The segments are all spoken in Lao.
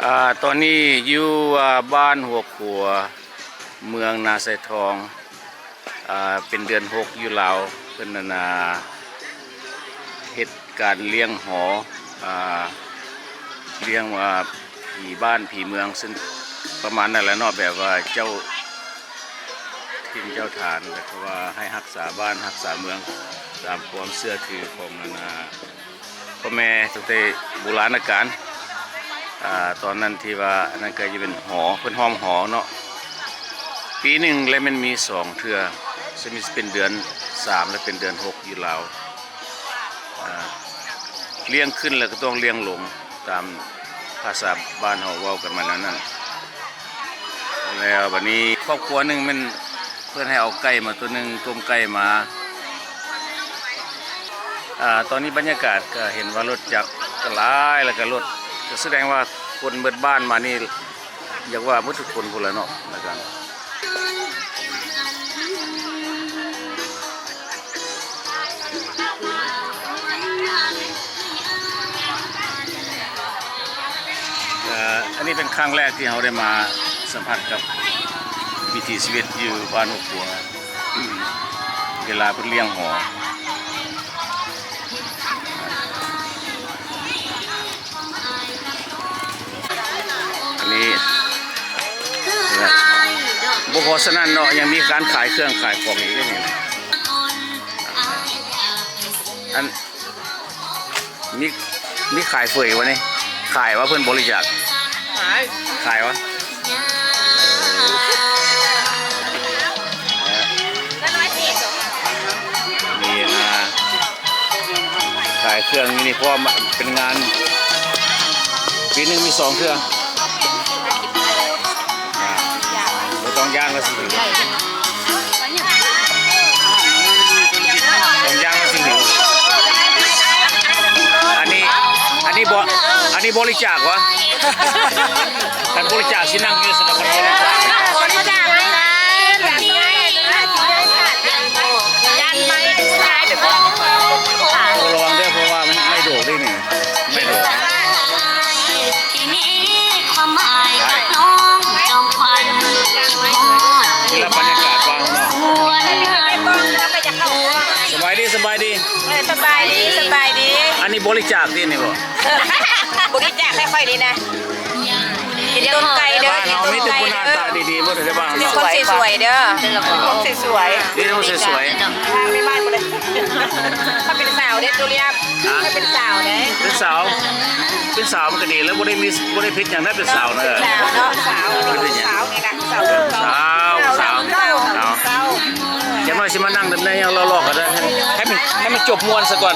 ອ່າ ຕອນນີ້ຢູ່ ອ່າ ບ້ານຫົວຂົວ ເມືອງນາຊາຍທອງ ອ່າ ເປັນເດືອນຫົກຢູ່ລາວ ເພິ່ນນັ້ນນາ ເຮັດການລ້ຽງຫໍ ອ່າ ລ້ຽງ ອ່າ ຜີບ້ານຜີເມືອງ ເຊິ່ງປະມານນັ້ນແຫຼະເນາະ ແບບວ່າເຈົ້າຖິ່ນເຈົ້າຖານ ແລ້ວກໍວ່າໃຫ້ຮັກສາບ້ານຮັກສາເມືອງ ຕາມຄວາມເຊື່ອຖືຂອງ ອັນນາ ພໍ່ແມ່ຕັ້ງແຕ່ບູລານະການ ອ່າ ຕອນນັ້ນທີ່ວ່າ ອັນນັ້ນກໍຈະເປັນຫໍ ເພິ່ນຮ້ອມຫໍເນາະ ປີໜຶ່ງແລະແມ່ນມີສອງເທື່ອ ເຊິ່ງມີເປັນເດືອນສາມ ແລະເປັນເດືອນຫົກຢູ່ລາວ ອ່າ ລ້ຽງຂຶ້ນແລ້ວກໍຕ້ອງລ້ຽງລົງ ຕາມພາສາບ້ານເຮົາເວົ້າກັນມາແນວນັ້ນ ແລ້ວບັດນີ້ຄອບຄົວໜຶ່ງແມ່ນເພິ່ນໃຫ້ເອົາໄກ່ມາຕົວໜຶ່ງ ຕົ້ມໄກ່ມາ ອ່າ ຕອນນີ້ບັນຍາກາດກໍເຫັນວ່າລົດຈັກກໍຫຼາຍ ແລ້ວກໍລົດ ກໍສະແດງວ່າຄົນເບິດບ້ານມານີ້ ຢາກວ່າໝົດທຸກຄົນພຸ້ນແຫຼະເນາະ ລະກັນ ເອີ ອັນນີ້ເປັນຄັ້ງແລກທີ່ເຮົາໄດ້ມາສຳຜັດກັບວິຖີຊີວິດຢູ່ບ້ານຫົວຂົວ ເວລາເພິ່ນລ້ຽງຫໍ. ອັນນີ້ ບໍ່ພໍສ່ຳນັ້ນເນາະ ຍັງມີການຂາຍເຄື່ອງຂາຍຂອງອີກເດ້ນີ້ ອັນ ມີ ມີຂາຍເຝີວະນີ້ ຂາຍວະ ເພິ່ນບໍລິຈາກ ຂາຍ ຂາຍວະ ມີ ອ່າ ຂາຍເຄື່ອງຢູ່ນີ້ ເພາະວ່າເປັນງານ ປີໜຶ່ງມີສອງເທື່ອ ອ່າ ບໍ່ຕ້ອງຢ້ານວ່າຊິຫິວ ຕ້ອງຢ້ານວ່າຊິຫິວ ອັນນີ້ ອັນນີ້ບໍ ອັນນີ້ບໍລິຈາກຫວາ? ຄັນບໍລິຈາກຊິນັ່ງຢູ່ຊັ້ນ ຄັນບໍລິຈາກ ບໍລິຈາກຄືກັນ ຢ້ານໄມ້ ລະວັງເດີ ເພາະວ່າມັນໄມ້ໂດກເດ້ນີ້ ໄມ້ໂດກ ນີ້ລະບັນຍາກາດບ້ານເຮົາເນາະ ສະບາຍດີ ສະບາຍດີ ເອີ ສະບາຍດີ ສະບາຍດີ ອັນນີ້ບໍລິຈາກຕິນີ້ບໍ? ບໍລິຈາກໃຫ້ຂ້ອຍນີ້ນະ ເປັນຕົ້ນໄກ່ເດີ ບ້ານເຮົາມີແຕ່ຜູ້ໜ້າຕາດີໆ ບໍ່ໄດ້ໃນບ້ານເຮົາ ຄວາມສວຍໆເດີ ຄວາມສວຍໆ ມີແຕ່ຄົນສວຍໆ ເປັນສາວເດ້ ຈູລຽ ເປັນສາວເດ້ ເປັນສາວ ເປັນສາວມັນກໍດີແລ້ວ ບໍ່ໄດ້ມີ ບໍ່ໄດ້ຜິດຫຍັງນະ ເປັນສາວນະ ເອີ ສາວເນາະ ສາວ ສາວນີ້ນະ ສາວ ສາວ ສາວ ເອົາ ຈັກໜ້ອຍຊິມານັ່ງນຳແດ່ ລອກໆ ກໍໄດ້ ໃຫ້ມັນ ໃຫ້ມັນຈົບມ່ວນຊະກ່ອນ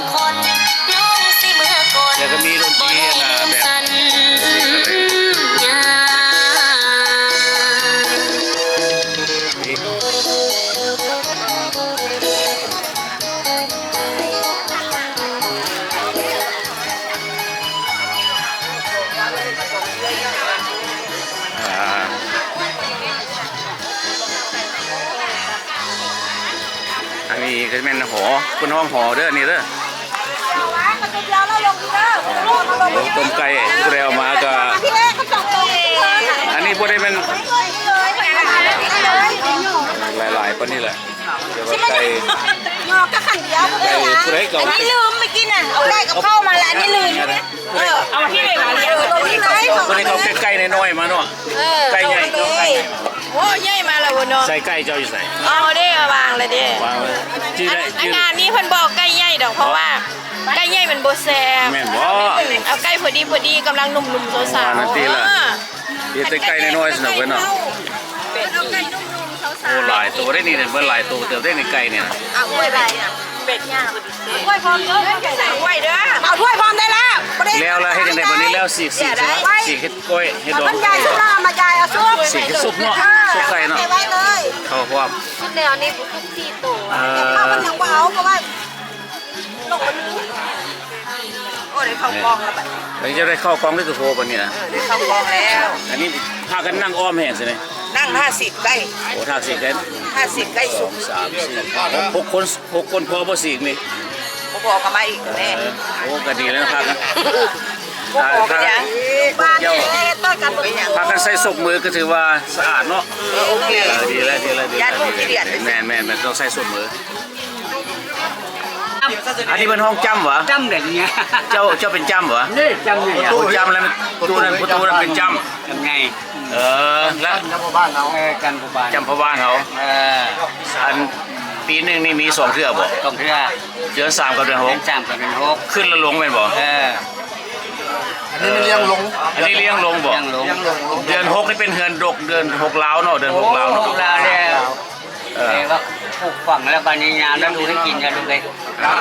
ແລ້ວກໍມີດົນຕີອັນນາແບບ ອ່າ ອັນນີ້ກໍແມ່ນຫໍ ເພິ່ນຮ້ອງຫໍເດີ ອັນນີ້ເດີ ຕົ້ມໄກ່ ຜູ້ໃດເອົາມາກໍ ອັນນີ້ບໍ່ໄດ້ແມ່ນ ຫຼາຍໆປານນີ້ແຫຼະ ແຕ່ວ່າໄກ່ ຍອກກະຂັນດຽວ ໄກ່ຜູ້ໃດກໍເອົາ ອັນນີ້ລືມເມື່ອກີ້ນະ ເອົາໄກ່ກັບເຂົ້າມາແລ້ວ ອັນນີ້ລືມ ເອີ ເອົາມາທີ່ໄດ້ມາ ເອີ ຕົວນີ້ໄດ້ ຕົວນີ້ກໍເອົາໄກ່ນ້ອຍໆມາເນາະ ເອີ ໄກ່ໃຫຍ່ເນາະ ໄກ່ໃຫຍ່ ໂອ້ ໃຫຍ່ມາແລ້ວເນາະ ໃສ່ໄກ່ເຈົ້າຢູ່ໃສ? ເອົາເດ້ ວາງແລ້ວເດ້ ວາງແລ້ວ ທີ່ໄດ້ ອັນ ອັນງານນີ້ເພິ່ນບໍ່ເອົາໄກ່ໃຫຍ່ດອກ ເພາະວ່າໄກ່ໃຫຍ່ມັນບໍ່ແຊບ ແມ່ນບໍ່? ເອົາໄກ່ພໍດີໆ ກຳລັງໜຸ່ມໆ ສາວໆ ນັ້ນຕິລະ ເອີ ເຮັດແຕ່ໄກ່ນ້ອຍໆ ຊັ້ນເນາະ ເພິ່ນເນາະ ເອົາໄກ່ໜຸ່ມໆ ສາວໆ ໂອ້ ຫຼາຍໂຕເດ້ນີ້ ເບິ່ງຫຼາຍໂຕເຕີບເດ້ນີ້ ໄກ່ນີ້ນະ ເອົາຖ້ວຍໄປ ເປັດຍ່າງ ເອົາຖ້ວຍພ້ອມເດີ ເອົາຖ້ວຍພ້ອມໄດ້ແລ້ວ ແລ້ວລະເຮັດຈັ່ງໃດບັດນີ້ ແລ້ວສີກ ສີກ ສີກເຮັດກ້ອຍ ເຮັດດອງ ມັນຍາຍຊຸບລະ ມາຍາຍເອົາຊຸບ ສີກເຮັດຊຸບເນາະ ຊຸບໄກ່ເນາະ ເຂົ້າພ້ອມ ຊຸບແລ້ວນີ້ ເອີ ເອົາມັນຍັງບໍ່ເອົາ ເພາະວ່າ ໂອ້ ໄດ້ເຂົ້າກ່ອງແລ້ວບັດນີ້ ອັນນີ້ຈະໄດ້ເຂົ້າກ່ອງເລີຍໂທບັດນີ້ນະ ເອີ ໄດ້ເຂົ້າກ່ອງແລ້ວ ອັນນີ້ພາກັນນັ່ງອ້ອມແຮງຊິນີ້ ນັ່ງຖ້າສີກໄກ່ ໂອ້ ຖ້າສີກໄກ່ ຖ້າສີກໄກ່ສຸກ ສອງ ສາມ ສີ່ ຫ້າ ຫົກ ຫົກຄົນ ຫົກຄົນພໍບໍ່ສີກນີ້ ບໍ່ພໍກໍມາອີກແມ່ ເອີ ໂອ້ ກໍດີແລ້ວພາກັນ ບໍ່ພໍກໍຍັງ ບ້ານນີ້ເຮັດຕົ້ນ ພາກັນໃສ່ສົບມືກໍຖືວ່າສະອາດເນາະ. ເອີ ໂອເຄ ເອີ ດີແລ້ວ ດີແລ້ວ ດີແລ້ວ ຢ່າດູດດຽດ. ແມ່ນໆ ແມ່ນ ຕ້ອງໃສ່ສົບມື. ອັນນີ້ເພິ່ນຮ້ອງຈ້ຳຫວາ? ຈ້ຳແຫຼະນີ້. ເຈົ້າ ເຈົ້າເປັນຈ້ຳຫວາ? ນີ້ຈ້ຳນີ້. ໂອ້ ຈ້ຳແລ້ວ ຕູ້ນັ້ນ ປະຕູນັ້ນເປັນຈ້ຳ. ຈ້ຳໃຫຍ່. ເອີ ແລ້ວ ຈ້ຳພໍ່ບ້ານເຮົາ. ເອີ ຈ້ຳພໍ່ບ້ານ ຈ້ຳພໍ່ບ້ານເຮົາ. ເອີ ອັນປີໜຶ່ງນີ້ມີສອງເທື່ອບໍ່? ສອງເທື່ອ. ເດືອນສາມກັບເດືອນຫົກ. ເດືອນສາມກັບເດືອນຫົກ. ຂຶ້ນລະລົງແມ່ນບໍ່? ເອີ ອັນນີ້ລຽງລົງ. ອັນນີ້ລຽງລົງບໍ່? ລຽງລົງ. ເດືອນຫົກນີ້ເປັນເຮືອນດົກ ເດືອນຫົກລາວເນາະ ເດືອນຫົກລາວເນາະ. ໂອ້ ຫົກລາວແລ້ວ. ເອີ ເອີ ວ່າປູກຝັງແລ້ວ ບາດນີ້ຍາມລະດູໃຫ້ກິນລະດູເດ້.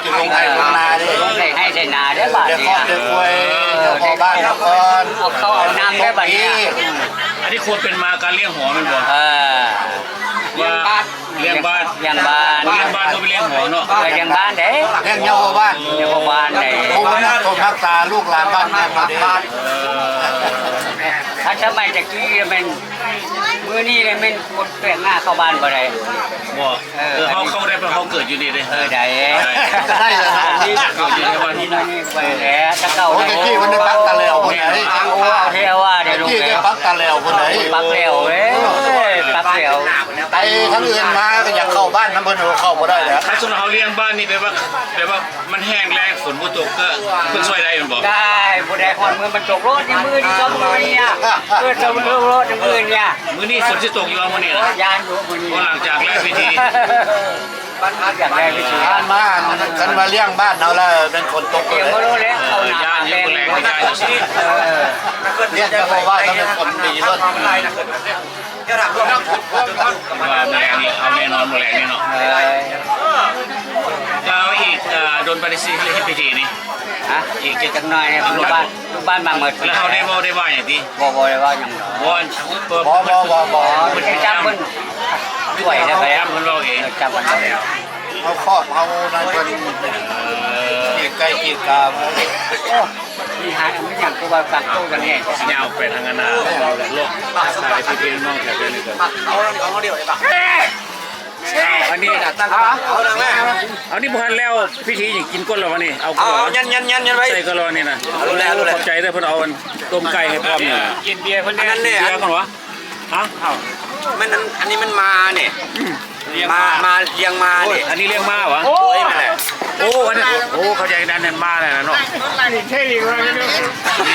ກິນລົງໄຮ່ລົງນາເດ້. ລົງໄຮ່ໄຮ່ໄທນາເດ້ບາດນີ້. ໄດ້ຄອບໄດ້ຄວາຍ ເອີ ພໍ່ບ້ານນະຄອນ ເອົາເຂົ້າເອົານ້ຳໄດ້ບາດນີ້. ອັນນີ້ຄວນເປັນມາການລ້ຽງຫົວແມ່ນບໍ່? ເອີ ວ່າລ້ຽງບ້ານ ລ້ຽງບ້ານ ບໍ່ລ້ຽງບ້ານກໍໄປລ້ຽງຫົວເນາະ. ເອີ ລ້ຽງບ້ານເດ້. ລ້ຽງເຍົາພໍ່ບ້ານ ເຍົາພໍ່ບ້ານເດ້. ຄົນຮັກສາລູກຫຼານບ້ານເມືອງເຮົາເດ້. ເອີ ຄັນສະໄໝແຕ່ກີ້ແມ່ນ ມື້ນີ້ແມ່ນຄົນແປກໜ້າເຂົ້າບ້ານບໍ່ໄດ້. ບໍ່ ເອີ ເອີ ເຮົາເຂົ້າໄດ້ ເພາະເຮົາເກີດຢູ່ນີ້ເດ້. ເອີ ໄດ້ ໄດ້ແລ້ວນະ. ເກີດຢູ່ໃນບ້ານນີ້ ໄດ້ແລ້ວ ແຕ່ເກົ່າ. ໂອ້ ແຕ່ກີ້ມັນໄດ້ປັກຕາແຫຼວພຸ້ນໃດ໋. ໂອ້ ເທວາເດ້ ແຕ່ກີ້ໄດ້ປັກຕາແຫຼວພຸ້ນໃດ໋. ປັກແຫຼວເດ້ ປັກແຫຼວ. ໄປທາງອື່ນມາກໍຢາກເຂົ້າບ້ານນຳເພິ່ນ ເຂົ້າບໍ່ໄດ້ແລ້ວ. ຄັນສົມມຸດເຮົາລ້ຽງບ້ານນີ້ ແປວ່າ ແປວ່າມັນແຫ້ງແລ້ງ ຝົນບໍ່ຕົກ ກໍເພິ່ນຊ່ວຍໄດ້ແມ່ນບໍ່? ໄດ້ ບໍ່ໄດ້ ຮອດມື້ມັນຕົກໂລດ ມື້ນີ້ສອງມື້ນີ້. ເອີ ຕົກໂລດມື້ນີ້. ມື້ນີ້ຝົນຊິຕົກຢູ່ບໍ່ມື້ນີ້ນະ? ຢ້ານຢູ່ມື້ນີ້. ໂອ້ ຫຼັງຈາກແລ້ວພິທີ ຫຼັງຈາກແລ້ວພິທີ. ຜ່ານມາ ຄັນວ່າລ້ຽງບ້ານເຮົາແລ້ວແມ່ນຝົນຕົກເລີຍ. ຢ້ານຢູ່ ມື້ແລງນີ້ຢ້ານຢູ່. ເອີ ລ້ຽງເຈົ້າເຈົ້າວ່າຕ້ອງເປັນຄົນດີໂລດ. ວ່າມື້ແລງນີ້ເອົາແນ່ນອນ ມື້ແລງນີ້ເນາະ. ເອີ ແລ້ວອີກ ເອີ ດົນປານໃດຊິເຮັດພິທີນີ້? ຮະ? ອີກຈັກໜ້ອຍ ລູກບ້ານ ລູກບ້ານມາໝົດ. ແລ້ວເຮົາໄດ້ເວົ້າໄດ້ວ່າຫຍັງຕິ? ບໍ່ ບໍ່ໄດ້ເວົ້າຫຍັງດອກ. ບໍ່ ບໍ່ ບໍ່ ບໍ່ ບໍ່ໄດ້ຈ້ຳເພິ່ນ. ຊ່ວຍແລ້ວໄປ ເພິ່ນເວົ້າເອງ ເອີ ຈຳເພິ່ນເວົ້າເອງ. ເຮົາຄອບເຮົານັ້ນເພິ່ນ ເອີ ເອີ ໄກ່ກີດກາ. ໂອ້ ມີຫາຍ ມີຫຍັງຄືວ່າກັກໂຕກັນແນ່. ຍາວໄປທາງອັນນາ ໂລກ ສະບາຍດີພີ່ນ້ອງແຖວນີ້ກ່ອນ. ເອົາ ເອົາ ອັນນີ້ ເອົາ ອັນນີ້ບໍ່ທັນແລ້ວພິທີຫຍັງ ກິນກ່ອນແລ້ວວະນີ້. ເອົາ ເອົາ ຍັນ ຍັນ ຍັນ ຍັນໄວ້ ໃສ່ກ່ອນແລ້ວນີ້ນະ. ເອົາ ແລ້ວ ແລ້ວ ຂອບໃຈເດີ ເພິ່ນເອົາອັນຕົ້ມໄກ່ໃຫ້ພ້ອມນີ້. ກິນເບຍເພິ່ນແດ່ ເບຍກ່ອນວະ. ຮະ? ເອົ້າ ມັນ ອັນ ອັນນີ້ມັນມານີ້ ອືມ ມາ ມາ ລ້ຽງມານີ້. ໂອ້ຍ ອັນນີ້ລ້ຽງມາຫວາ? ໂອ້ຍ ນັ້ນແຫຼະ. ໂອ້ ອັນນີ້ ໂອ້ ເຂົ້າໃຈ. ອັນນັ້ນມາແລ້ວເນາະ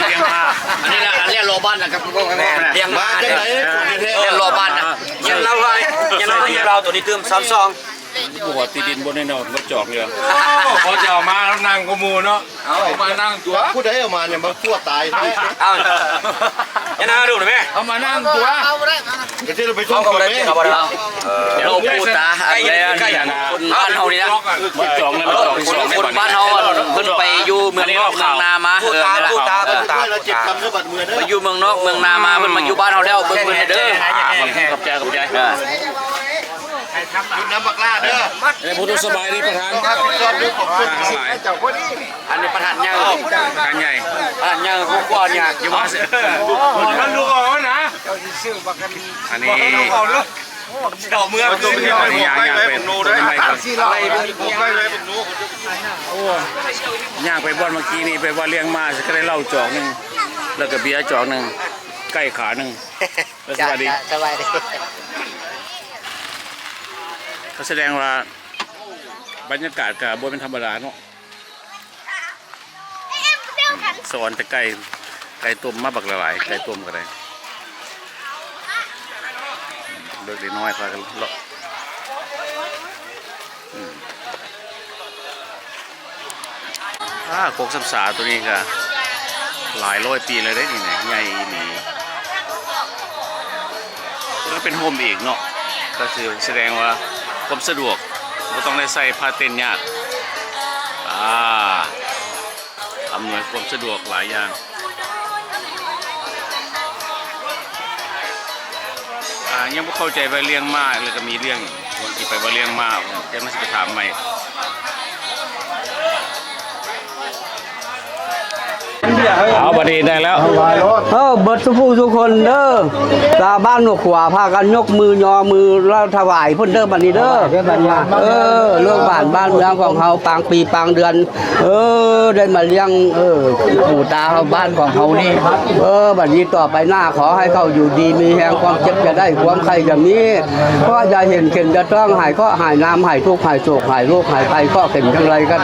ລ້ຽງມາ. ອັນນີ້ລະ ອັນລ້ຽງລໍບ້ານນະ ກັບ ລ້ຽງມາ. ຈັ່ງໃດ ລ້ຽງລໍບ້ານນະ. ເອີ ເຮັດລາວໄວ້ ເຮັດລາວ ເຮັດລາວ ໂຕນີ້ຕື່ມ ສາມສອງ. ບໍ່ວ່າຕິດດິນບໍ່ແນ່ນອນ ບໍ່ຈອກເລີຍ. ໂອ້ ເຂົາຈະເອົາມາແລ້ວນັ່ງກວ່າໝູ່ເນາະ. ເອົາ ເອົາມານັ່ງຕົວະ. ຜູ້ໃດເອົາມານີ້ ມັນຕົວະຕາຍ. ເອົາ ຢ່ານະ ດູນະແມ່ ເອົາມານັ່ງຕົວະ. ກະຊິໄປສົ່ງຄືນແມ່. ເອີ ໂລກປູຕາ ອັນແລນ ຄົນບ້ານເຮົານີ້ນະ ບໍ່ຈອກນະ. ຄົນບ້ານເຮົາ ເພິ່ນໄປຢູ່ເມືອງນອກເມືອງນາມາ. ເອີ ປູຕາ ປູຕາ ໄປຢູ່ເມືອງນອກເມືອງນາມາ ເພິ່ນມາຢູ່ບ້ານເຮົາແລ້ວ. ເບິ່ງເພິ່ນເດີ. ຂອບໃຈ ຂອບໃຈ. ເອີ ຢູ່ນຳບັກຫຼ້າເດີ. ເອີ ຜູ້ສະບາຍດີປະທານ ຮັບຜິດຊອບເລື່ອງຂອງເພິ່ນທັງຫຼາຍ. ອັນນີ້ປະທານໃຫຍ່ ປະທານໃຫຍ່ ປະທານໃຫຍ່ ຫົວຂວານີ້ ມັນລູກອອກແລ້ວນະ. ອັນນີ້ ເຈົ້າເມືອງ ອັນນີ້ຍ່າງ ຍ່າງໄປຕົ້ນໄມ້ກ່ອນ. ຍ່າງໄປບ່ອນເມື່ອກີ້ນີ້ ໄປວ່າລ້ຽງມ້າ ກໍໄດ້ເຫຼົ້າຈອກໜຶ່ງ ແລ້ວກໍເບຍຈອກໜຶ່ງ ໄກ່ຂາໜຶ່ງ. ສະບາຍດີ ສະບາຍດີ. ກໍສະແດງວ່າບັນຍາກາດກໍບໍ່ແມ່ນທຳມະດາເນາະ. ສະອອນແຕ່ໄກ່ ໄກ່ຕົ້ມມາບັກຫຼາຍໆ ໄກ່ຕົ້ມກໍໄດ້. ເດັກນ້ອຍພາກັນເລາະ. ອືມ ອາ ກົກສຳສາໂຕນີ້ກະຫຼາຍຮ້ອຍປີແລ້ວເດ້ນີ້ນະ ໃຫຍ່ອີ່ຫຼີ. ແລ້ວເປັນຮົ່ມອີກເນາະ ກະຄືສະແດງວ່າຄວາມສະດວກ ບໍ່ຕ້ອງໄດ້ໃສ່ຜ້າເຕັນຍາກ. ອາ ອຳນວຍຄວາມສະດວກຫຼາຍຢ່າງ. ອາ ຍັງບໍ່ເຂົ້າໃຈວ່າລ້ຽງມ້າ ແລ້ວກໍມີລ້ຽງ ວ່າຊິໄປວ່າລ້ຽງມ້າ ແຕ່ມັນຊິໄປຖາມໃໝ່. ມັນ ເອົາ ບັດນີ້ໄດ້ແລ້ວ. ເອີ ເບິດສູ່ຜູ້ສູ່ຄົນເດີ ຊາວບ້ານຫົວຂົວພາກັນຍົກມືຍໍມືລະຖວາຍເພິ່ນເດີ ບັດນີ້ເດີ. ເອີ ໂລກບ້ານ ບ້ານເມືອງຂອງເຮົາ ປາງປີປາງເດືອນ ເອີ ໄດ້ມາລ້ຽງ ເອີ ປູຕາເຮົາ ບ້ານຂອງເຮົານີ້. ເອີ ບັດນີ້ຕໍ່ໄປໜ້າ ຂໍໃຫ້ເຂົາຢູ່ດີມີແຮງ ຄວາມເຈັບຢ່າໄດ້ ຄວາມໄຂ້ຢ່າມີ ເຄາະຢ່າເຫັນ ເຂັນຢ່າຕ້ອງ ຫາຍເຄາະຫາຍນາມ ຫາຍທຸກຫາຍໂສກ ຫາຍໂລກຫາຍໄພ ເຄາະເຂັນຈັ່ງໃດກໍ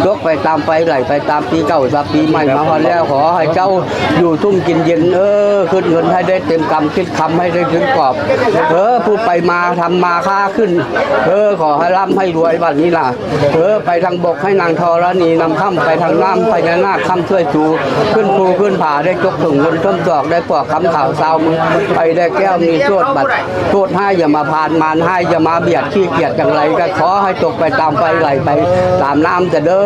ຕົກໄປຕາມໄປ ໄຫຼໄປຕາມປີເກົ່າ ສັບປີໃໝ່ມາຮອດແລ້ວ ຂໍໃຫ້ເຈົ້າຢູ່ຊຸ່ມກິນເຢັນ ເອີ ຄິດເງິນໃຫ້ໄດ້ເຕັມກຳ ຄິດຄຳໃຫ້ໄດ້ເຕັມກອບ ເອີ ຜູ້ໄປມາທຳມາຄ້າຂຶ້ນ ເອີ ຂໍໃຫ້ລ່ຳໃຫ້ລວຍ ບັດນີ້ລະ. ເອີ ໄປທາງບົກໃຫ້ນາງທໍລະນີນຳຄ້ຳ ໄປທາງນ້ຳພະຍານາກຄ້ຳຊ່ວຍຊູ ຂຶ້ນພູຂຶ້ນຜາໄດ້ຈົກຖົງເງິນຖົມຈອກ ໄດ້ປອກຄຳຂາວຊາວມື ໄປໄດ້ແກ້ວມີໂຊດ ບັດໂຊດຮ້າຍຢ່າມາຜ່ານ ມານຮ້າຍຢ່າມາບຽດ ຂີ້ກຽດຈັ່ງໃດກໍຂໍໃຫ້ຕົກໄປຕາມໄຟ ໄຫຼໄປຕາມນ້ຳເດີ.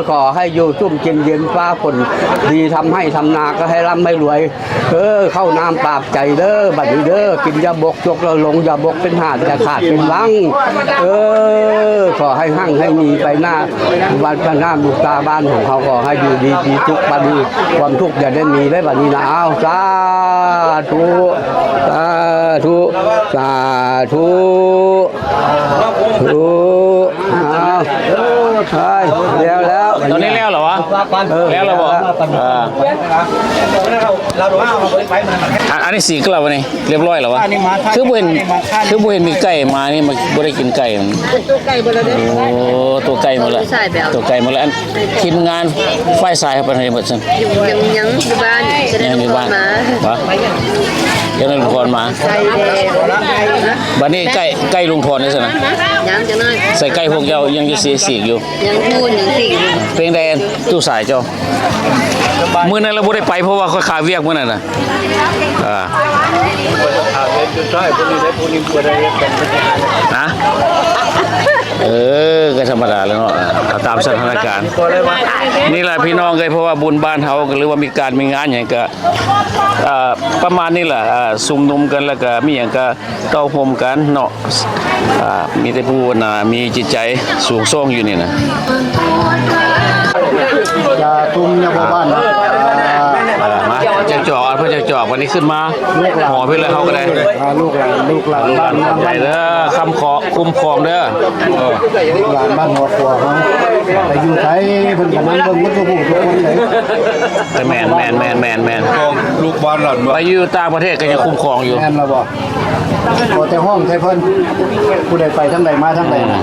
ຂໍໃຫ້ຢູ່ຊຸ່ມກິນເຢັນ ຟ້າຝົນດີ ທຳໄຮ່ທຳນາກໍໃຫ້ລ່ຳໃຫ້ລວຍ ເອີ ເຂົ້ານ້ຳປາບໃຈເດີ ບັດນີ້ເດີ ກິນຢາບົກ ຈົກແລ້ວຫຼົງຢາບົກ ເປັນຫາດຢ່າຂາດເປັນວັງ ເອີ ຂໍໃຫ້ຮັ່ງໃຫ້ມີໄປໜ້າ ວັດພະນາມລູກຕາບ້ານຂອງເຮົາ ຂໍໃຫ້ຢູ່ດີມີສຸກ ບັດນີ້ຄວາມທຸກຢ່າໄດ້ມີເດີ ບັດນີ້ນະ. ອ້າວ ສາທຸ ສາທຸ ສາທຸ ທຸ ອ້າວ ໄປ ແລ້ວແລ້ວ ຕອນນີ້ແລ້ວແລ້ວຫວາ? ເອີ ແລ້ວແລ້ວບໍ່? ເອີ ອັນ ອັນນີ້ສີກແລ້ວວະນີ້ ຮຽບຮ້ອຍແລ້ວວະ? ຄືບໍ່ເຫັນ ຄືບໍ່ເຫັນມີໄກ່ມານີ້ ມາບໍ່ໄດ້ກິນໄກ່ມັນ. ຕົວໄກ່ເບິດແລ້ວເດ້ ໂອ້ ຕົວໄກ່ໝົດແລ້ວ ຕົວໄກ່ໝົດແລ້ວ. ອັນທີມງານຝ່າຍຊາຍເຮົາໄປທາງໃດໝົດຊັ້ນ? ຍັງ ຍັງຢູ່ບ້ານ ຍັງຢູ່ບ້ານ ມາ ຫວາ? ຍັງໄດ້ລຸງພອນມາ ໃສ່ແລ້ວ ບັດນີ້ໄກ່ ໄກ່ລຸງພອນໄດ້ຊັ້ນນະ? ຍັງຈັກໜ້ອຍ ໃສ່ໄກ່ພວກເຈົ້າຍັງຢູ່ສີກຢູ່ ຍັງພູນຍັງສີກຢູ່. ເປັນໃດຕູ້ສາຍເຈົ້າ? ມື້ນັ້ນລະບໍ່ໄດ້ໄປ ເພາະວ່າຂ້ອຍຄາວຽກມື້ນັ້ນນະ. ອ່າ ຫາ? ເອີ ກໍທຳມະດາແລ້ວເນາະ ເອົາຕາມສະຖານະການ. ນີ້ລະພີ່ນ້ອງເອີຍ ເພາະວ່າບຸນບ້ານເຮົາ ຫຼືວ່າມີການມີງານຫຍັງກໍ ອ່າ ປະມານນີ້ລະ ອ່າ ຊຸມນຸມກັນ ແລ້ວກໍມີຫຍັງກໍ ເຕົ້າໂຮມກັນເນາະ ອ່າ ມີແຕ່ຜູ້ໜ້າມີຈິດໃຈສູງສົ່ງຢູ່ນີ້ນະ. ຢ່າທຸ່ມ ຢ່າພໍ່ບ້ານ ອ່າ ມາ ເຈົ້າຈອກ ເອົາເພິ່ນເຈົ້າຈອກ ບັດນີ້ຂຶ້ນມາ ລູກຫຼານ ຫໍເພິ່ນແລ້ວ ເຮົາກໍໄດ້ ອ່າ ລູກຫຼານ ລູກຫຼານ ລູກຫຼານ ບ້ານ ຂອບໃຈເດີ ຄຳຂໍຄຸ້ມຄອງເດີ ເອີ ລູກຫຼານບ້ານຫົວຂົວເຮົາ ໄປຢູ່ໃສເພິ່ນກໍນັ່ງເບິ່ງໝົດທຸກຜູ້ທຸກຄົນເລີຍ. ແມ່ນ ແມ່ນ ແມ່ນ ແມ່ນ ແມ່ນ ລູກບ້ານຫຼານ ໄປຢູ່ຕ່າງປະເທດກໍຍັງຄຸ້ມຄອງຢູ່ ແມ່ນລະບໍ່? ຂໍແຕ່ຮ້ອງໃສ່ເພິ່ນ ຜູ້ໃດໄປທາງໃດມາທາງໃດນະ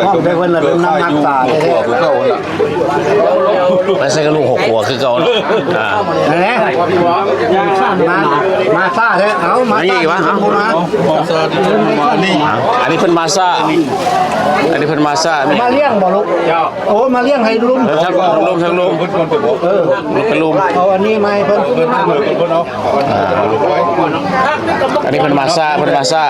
ຮ້ອງໃສ່ເພິ່ນລະເປັນນຳຮັກສາແທ້ໆ. ໄປໃສ່ກັບລູກຫົວຂົວຄືເກົ່າເນາະ. ອ່າ ມາ ມາຊ້າແທ້ ເອົາ ມາຊ້າອີກວະ ເອົາ ມາ ອັນນີ້ເພິ່ນມາຊ້າ ອັນນີ້ເພິ່ນມາຊ້າ ມາລ້ຽງບໍ່ລູກ? ໂອ້ ມາລ້ຽງໃຫ້ລຸງ ເອີ ທັງລຸງ ທັງລຸງ ເອີ ເປັນລຸງ ເອົາອັນນີ້ມາໃຫ້ເພິ່ນ ເພິ່ນເອົາ ອ່າ ອັນນີ້ເພິ່ນມາຊ້າ ເພິ່ນມາຊ້າ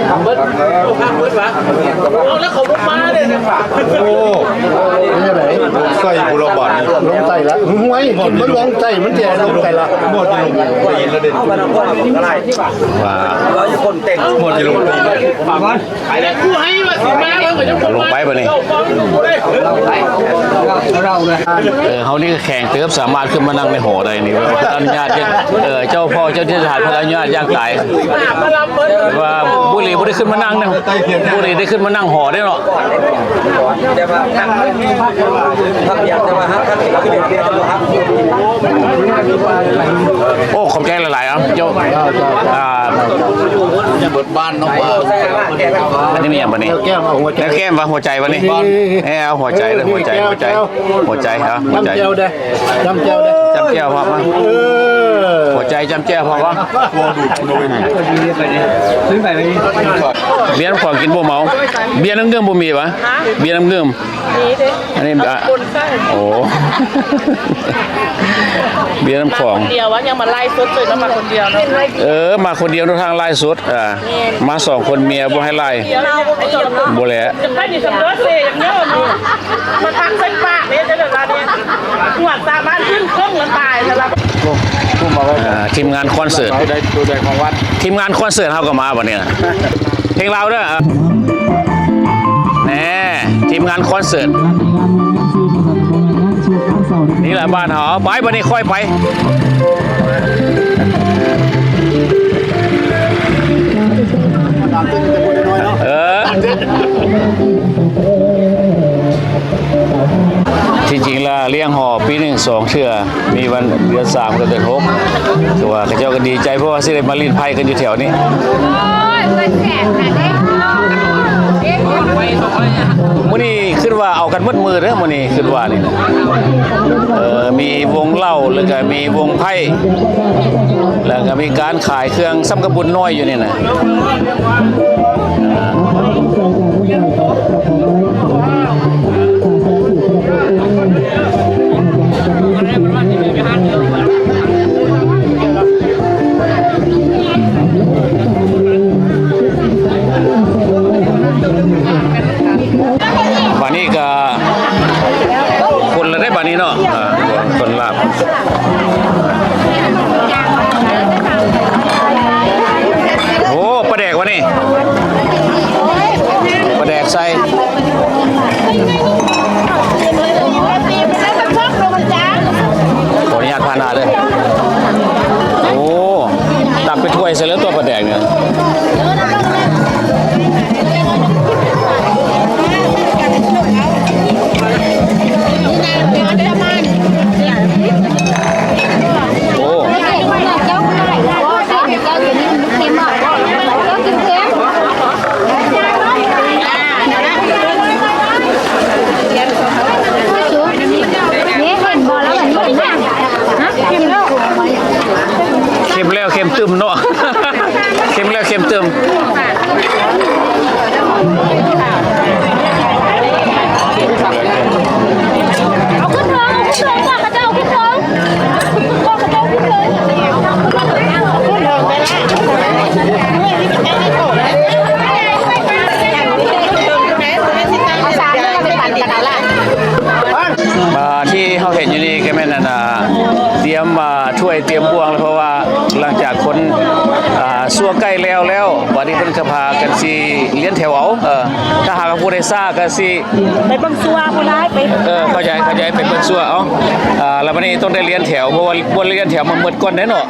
ໂອ້ ເປັນຈັ່ງໃດ? ລົງໄສ້ພຸ້ນລະບາດນີ້ ລົງໄສ້ລະ ຫ້ວຍ ມັນລົງໄສ້ ມັນຈະລົງໄສ້ລະ ໝົດລົງຕີນລະເດ້ ວ່າ ໝົດລົງຕີນລະ ລົງໄປບາດນີ້ ເອີ ເຮົານີ້ກໍແຂງເຕີບ ສາມາດຂຶ້ນມານັ່ງໃນຫໍໄດ້ນີ້ ເພິ່ນອະນຸຍາດ ເອີ ເຈົ້າພໍ່ເຈົ້າທີ່ສະຖານເພິ່ນອະນຸຍາດຢ່າງຕາຍ ວ່າບຸລີບໍ່ໄດ້ຂຶ້ນມານັ່ງນະ ບຸລີໄດ້ຂຶ້ນມານັ່ງຫໍໄດ້ເນາະ. ໂອ້ ຂອບໃຈຫຼາຍໆ ເອົາ ເຈົ້າ ອ່າ ເບິດບ້ານເນາະ ອັນນີ້ມີຫຍັງບາດນີ້? ແນວແກ້ມ ເອົາຫົວໃຈ ແນວແກ້ມວ່າຫົວໃຈບາດນີ້ ເອີ ເອົາຫົວໃຈເດີ ຫົວໃຈ ຫົວໃຈ ຫົວໃຈ ເອົາຫົວໃຈ ຈ້ຳແຈ່ວເດີ ຈ້ຳແຈ່ວເດີ ຈ້ຳແຈ່ວພ້ອມ ເອີ ຫົວໃຈຈ້ຳແຈ່ວພ້ອມ ເບຍນ້ຳຂອງກິນບໍ່ເມົາ ເບຍນ້ຳດື່ມບໍ່ມີຫວາ? ເບຍນ້ຳດື່ມ ມີເດ້ ອັນນີ້ ອ່ະ ໂອ້ ເບຍນ້ຳຂອງ ດຽວວ່າຍັງມາໄລຟ໌ສົດ ເຄີຍມາຄົນດຽວເນາະ ເອີ ມາຄົນດຽວເນາະ ທາງໄລຟ໌ສົດ ອ່າ ແມ່ນ ມາສອງຄົນເມຍບໍ່ໃຫ້ໄລຟ໌ ເມຍເມົາບໍ່ໄດ້ກິນ ບໍ່ແຫຼະ ຈະໄດ້ມີສຳດວດເຊ ຍັງເຍາະຢູ່ ມາທັກໃສ່ປາກເດ້ ຈະໄດ້ວ່ານີ້ ຫວດສາມາດຂຶ້ນເຄິ່ງແລ້ວຕາຍແລ້ວລະ ໂອ້ ຜູ້ມາໄວ້ ອ່າ ທີມງານຄອນເສີດ ໄດ້ ໄດ້ຂອງວັດ ທີມງານຄອນເສີດເຮົາກໍມາບັດນີ້ນະ ເພງລາວເດີ ແນ່ ທີມງານຄອນເສີດ ນີ້ແຫຼະບ້ານເຮົາ ເອົາໄປ ບາດນີ້ຄ່ອຍໄປ ເອີ ທີ່ຈິງລະລ້ຽງຫໍ່ປີໜຶ່ງສອງເທື່ອ ມີວັນເດືອນສາມກັບເດືອນຫົກ ຄືວ່າເຂົາເຈົ້າກໍດີໃຈ ເພາະວ່າຊິໄດ້ມາຫຼິ້ນໄພ້ກັນຢູ່ແຖວນີ້ ໂອ້ຍ ເພິ່ນແຂກນະເດ້ ມື້ນີ້ຄິດວ່າເອົາກັນໝົດມື້ເດີ້ ມື້ນີ້ຄິດວ່ານີ້ນະ ເອີ ມີວົງເຫຼົ້າ ແລ້ວກໍມີວົງໄພ້ ແລ້ວກໍມີການຂາຍເຄື່ອງ ສ່ຳກັບບຸນນ້ອຍຢູ່ນີ້ນະ. ບາດນີ້ກະຄົນລະເດ້ບາດນີ້ເນາະ ເອີ ຄົນລາບ. ໂອ້ ປາແດກວະນີ້ ປາແດກໃສ່ ຂໍອະນຸຍາດຜ່ານໜ້າເດີ້. ໂອ້ ຕັກເປັນຖ້ວຍໃສ່ເລີຍຕົວປາແດກນີ້. ໂອ້ ເຄັມແລ້ວເຄັມຕື່ມເນາະ ເຄັມແລ້ວເຄັມຕື່ມ. ເອົາຂຶ້ນເທິງ ເອົາຂຶ້ນເທິງ ບອກເຂົາເຈົ້າຂຶ້ນເທິງ ບອກເຂົາເຈົ້າຂຶ້ນເທິງ ຂຶ້ນເທິງໄປລະ ເອົາສາມເດີ ໄປປັ່ນກັນເອົາລະ. ອ່າ ທີ່ເຮົາເຫັນຢູ່ນີ້ກໍແມ່ນ ອັນ ອ່າ ຕຽມ ອ່າ ຖ້ວຍຕຽມບ່ວງແລ້ວ ເພາະວ່າຫຼັງຈາກຄົນ ອ່າ ຊົ່ວໃກ້ແລ້ວແລ້ວ ບາດນີ້ເພິ່ນກໍພາກັນຊິລຽນແຖວເອົາ ເອີ ຖ້າຫາກວ່າຜູ້ໃດຊ້າກໍຊິ ໄປເບິ່ງຊົ່ວ ຜູ້ຮ້າຍໄປ ເອີ ເຂົ້າໃຈ ເຂົ້າໃຈ ໄປເບິ່ງຊົ່ວ ເອົາ ອ່າ ແລ້ວບາດນີ້ຕ້ອງໄດ້ລຽນແຖວ ເພາະວ່າບໍ່ລຽນແຖວມັນໝົດກ່ອນເດ້ເນາະ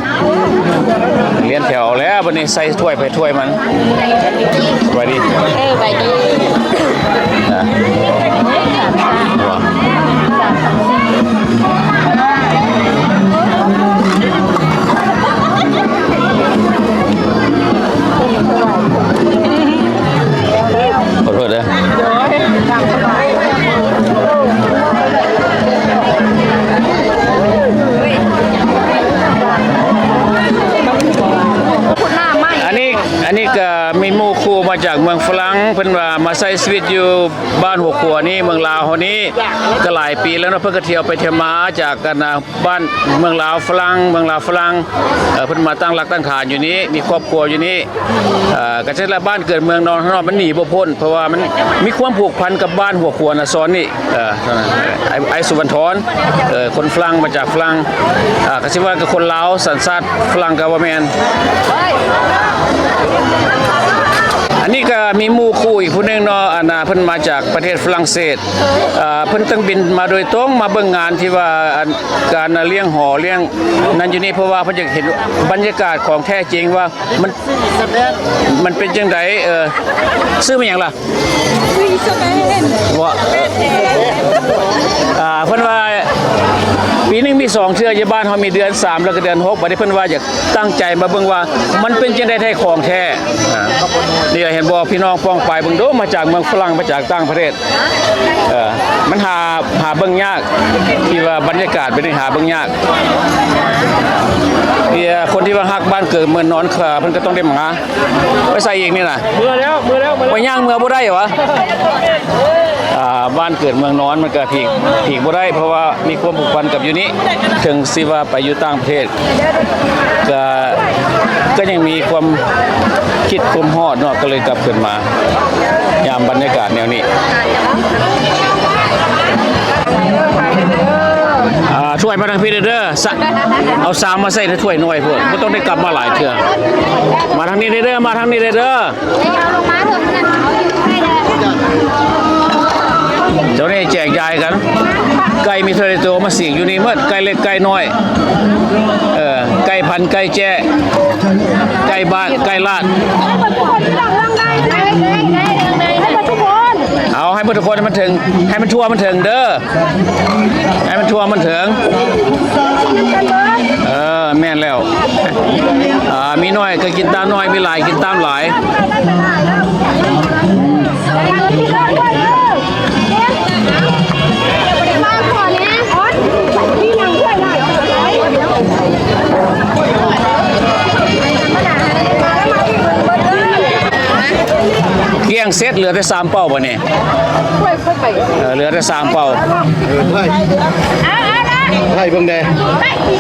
ລຽນແຖວແລ້ວ ບາດນີ້ໃສ່ຖ້ວຍໃຜຖ້ວຍມັນ. ສະບາຍດີ ເອີ ສະບາຍດີ ນະ ຂໍໂທດເດີ. ອັນນີ້ ອັນນີ້ກໍມີໝູ່ຄູ່ມາຈາກເມືອງຝຣັ່ງ ເພິ່ນວ່າມາໃຊ້ຊີວິດຢູ່ບ້ານຫົວຂົວນີ້ ເມືອງລາວເຮົານີ້ ກໍຫຼາຍປີແລ້ວເນາະ ເພິ່ນກໍທ່ຽວໄປທ່ຽວມາຈາກ ອັນນ່າ ບ້ານເມືອງລາວຝຣັ່ງ ເມືອງລາວຝຣັ່ງ ເອີ ເພິ່ນມາຕັ້ງຫຼັກຕັ້ງຖານຢູ່ນີ້ ມີຄອບຄົວຢູ່ນີ້ ເອີ ກໍຈັ່ງລະ ບ້ານເກີດເມືອງນອນເຮົາເນາະ ມັນໜີບໍ່ພົ້ນ ເພາະວ່າມັນມີຄວາມຜູກພັນກັບບ້ານຫົວຂົວນະຊອນນີ້ ເອີ ອ້າຍ ອ້າຍສຸວັນທອນ ເອີ ຄົນຝຣັ່ງ ມາຈາກຝຣັ່ງ ເອີ ກໍຊິວ່າກັບຄົນລາວສັນຊາດຝຣັ່ງກໍບໍ່ແມ່ນ. ອັນນີ້ກໍມີໝູ່ຄູ່ອີກຜູ້ໜຶ່ງເນາະ ອັນນ່າ ເພິ່ນມາຈາກປະເທດຝຣັ່ງເສດ ເອີ ເພິ່ນຕ້ອງບິນມາໂດຍຕົງ ມາເບິ່ງງານທີ່ວ່າ ອັນ ການລ້ຽງຫໍ່ລ້ຽງນັ້ນຢູ່ນີ້ ເພາະວ່າເພິ່ນຢາກເຫັນບັນຍາກາດຂອງແທ້ຈິງວ່າ ມັນ ມັນເປັນຈັ່ງໃດ ເອີ ຊື່ແມ່ນຫຍັງລະ? ບໍ່ ເອີ ອ່າ ເພິ່ນວ່າປີໜຶ່ງມີສອງເທື່ອ ຢູ່ບ້ານເຮົາມີເດືອນສາມ ແລ້ວກໍເດືອນຫົກ ບັດນີ້ເພິ່ນວ່າຢາກຕັ້ງໃຈມາເບິ່ງວ່າມັນເປັນຈັ່ງໃດແທ້ຂອງແທ້. ອ່າ ນີ້ລະ ເຫັນບໍ່ ພີ່ນ້ອງປ້ອງປາຍເບິ່ງດູ ມາຈາກເມືອງຝຣັ່ງ ມາຈາກຕ່າງປະເທດ ເອີ ມັນຫາ ຫາເບິ່ງຍາກ ທີ່ວ່າບັນຍາກາດແບບນີ້ຫາເບິ່ງຍາກ ທີ່ຄົນທີ່ວ່າຮັກບ້ານເກີດເມືອງນອນ ເພິ່ນກໍຕ້ອງໄດ້ມາ. ໄປໃສອີກນີ້ນະ? ເມືອແລ້ວ ເມືອແລ້ວ ເມືອແລ້ວ ໄປຍ່າງເມືອບໍ່ໄດ້ຫວາ? ອ່າ ບ້ານເກີດເມືອງນອນມັນກໍຜີກ ຜີກບໍ່ໄດ້ ເພາະວ່າມີຄວາມຜູກພັນກັບຢູ່ນີ້ ເຖິງຊິວ່າໄປຢູ່ຕ່າງປະເທດ ກໍ ກໍຍັງມີຄວາມຄິດຄວາມຮອດເນາະ ກໍເລີຍກັບຄືນມາ ຍາມບັນຍາກາດແນວນີ້. ອ່າ ຖ້ວຍມາທາງພີ້ເດີ ສະ ເອົາຊາມມາໃສ່ໃນຖ້ວຍນ້ອຍໂພດ ບໍ່ຕ້ອງໄດ້ກັບມາຫຼາຍເທື່ອ. ມາທາງນີ້ເດີ ມາທາງນີ້ເດີ. ເຈົ້ານີ້ແຈກຢາຍກັນ. ໄກ່ມີເທົ່າໃດໂຕມາສີກຢູ່ນີ້ໝົດ ໄກ່ເລັກໄກ່ນ້ອຍ ເອີ ໄກ່ພັນ ໄກ່ແຈ້ ໄກ່ບ້ານ ໄກ່ລາດ ເອົາໃຫ້ໝົດທຸກຄົນ ໃຫ້ມັນເຖິງ ໃຫ້ມັນທົ່ວມັນເຖິງເດີ ໃຫ້ມັນທົ່ວມັນເຖິງ ເອີ ແມ່ນແລ້ວ ອ່າ ມີໜ້ອຍກໍກິນຕາມໜ້ອຍ ມີຫຼາຍກິນຕາມຫຼາຍ. ກ້ຽງເສັດ ເຫຼືອແຕ່ສາມເປົາບາດນີ້ ເອີ ເຫຼືອແຕ່ສາມເປົາ ເອີ ໃຫ້ ໃຫ້ເບິ່ງແດ່ ໃຫ້ ພີ່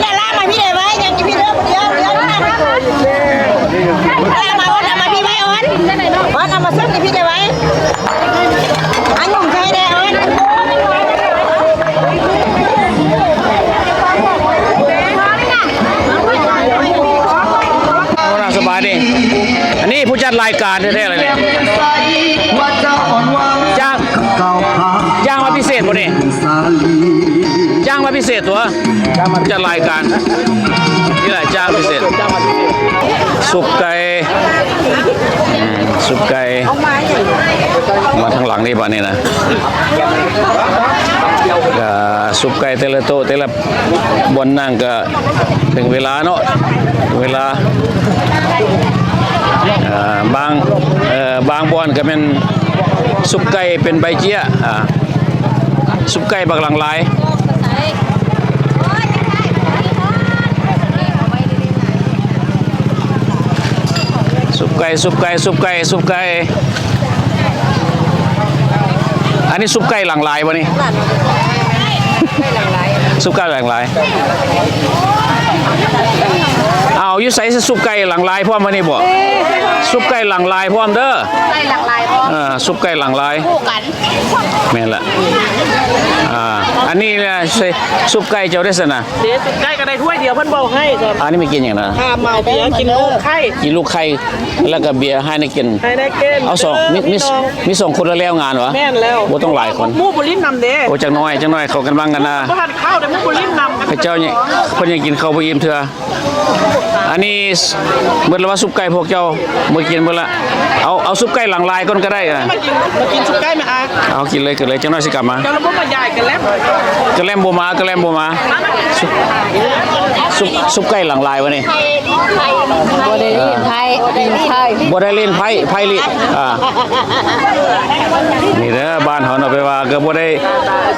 ດາລາ ມາພີ່ໄດ້ໄວ ຍັງກິນພີ່ເດີ ດຽວ ດຽວ ມາ ມາ ມາ ມາ ມາ ພີ່ໄວ ອອນ ອອນ ເອົາມາເສີບໃຫ້ພີ່ໄດ້ໄວ ອັນຫຍຸ້ງໃສ່ແດ່ ອອນ ໂອ້ ໜ້າສະບາຍເດ້ ອັນນີ້ຜູ້ຈັດລາຍການແທ້ໆເລີຍນີ້ ຈ້າງ ຈ້າງມາພິເສດບໍ່ນີ້ ຈ້າງມາພິເສດຕົວະ ຈ້າງມາຈັດລາຍການ ນີ້ແຫຼະຈ້າງພິເສດ ຊຸບໄກ່ ອືມ ຊຸບໄກ່ ມາທາງຫຼັງນີ້ບາດນີ້ນະ ອ່າ ຊຸບໄກ່ແຕ່ລະໂຕະ ແຕ່ລະບ່ອນນັ່ງກະ ເຖິງເວລາເນາະ ເວລາ ເອີ ບາງ ເອີ ບາງບ່ອນກໍແມ່ນຊຸບໄກ່ເປັນໃບເຈ້ຍ ອ່າ ຊຸບໄກ່ບັກຫຼັງຫຼາຍ ຊຸບໄກ່ ຊຸບໄກ່ ຊຸບໄກ່ ຊຸບໄກ່. ອັນນີ້ຊຸບໄກ່ຫຼັງຫຼາຍບໍ່ນີ້? ຊຸບໄກ່ຫຼັງຫຼາຍ ອ້າວ ຢູ່ໃສຊຸບໄກ່ຫຼັງຫຼາຍພ້ອມມື້ນີ້ບໍ່? ຊຸບໄກ່ຫຼັງຫຼາຍພ້ອມເດີ ຊຸບໄກ່ຫຼັງຫຼາຍພ້ອມ ເອີ ຊຸບໄກ່ຫຼັງຫຼາຍ ຄູ່ກັນ ແມ່ນລະ ອ່າ ອັນນີ້ແຫຼະຊຸບໄກ່ເຈົ້າເດ້ຊັ້ນນະ ເດ້ ຊຸບໄກ່ກໍໄດ້ຖ້ວຍດຽວ ເພິ່ນບໍ່ໃຫ້ ອັນນີ້ມາກິນຫຍັງນະ? ຖ້າເມົາເບຍ ກິນລູກໄຂ່ ກິນລູກໄຂ່ ແລ້ວກໍເບຍ ໄຮເນເກັນ ໄຮເນເກັນ ເອົາສອງ ເອີ ມີ ມີ ມີສອງຄົນລະແລ້ວງານຫວາ? ແມ່ນແລ້ວ ບໍ່ຕ້ອງຫຼາຍຄົນ ໝູ່ບໍ່ຫຼິ້ນນຳເດ້ ໂອ້ ຈັກໜ້ອຍ ຈັກໜ້ອຍເຂົາກຳລັງກັນນະ ບໍ່ທັນເຂົ້າເດ້ ໝູ່ບໍ່ຫຼິ້ນນຳ ເຂົາເຈົ້າຍັງ ເພິ່ນຍັງກິນເຂົ້າບໍ່ອີ່ມເທື່ອ ອັນນີ້ໝົດແລ້ວວ່າຊຸບໄກ່ພວກເຈົ້າ ໝົດ ກິນໝົດລະ ເອົາ ເອົາຊຸບໄກ່ຫຼັງຫຼາຍກ່ອນກໍໄດ້ ມາກິນ ມາກິນຊຸບໄກ່ແມ່ອາ ເອົາກິນເລີຍ ກິນເລີຍ ຈັກໜ້ອຍຊິກັບມາ ເຈົ້າລະບໍ່ມາຢາຍກະແລັມ ກະແລັມບໍ່ມາ ກະແລັມບໍ່ມາ ຊຸບ ຊຸບ ຊຸບໄກ່ຫຼັງຫຼາຍວະນີ້ ບໍ່ໄດ້ຫຼິ້ນໄພ້ ບໍ່ໄດ້ຫຼິ້ນໄພ້ ໄພ້ລິ ອ່າ ນີ້ເດີ ບ້ານເຮົາເນາະ ແປວ່າກໍບໍ່ໄດ້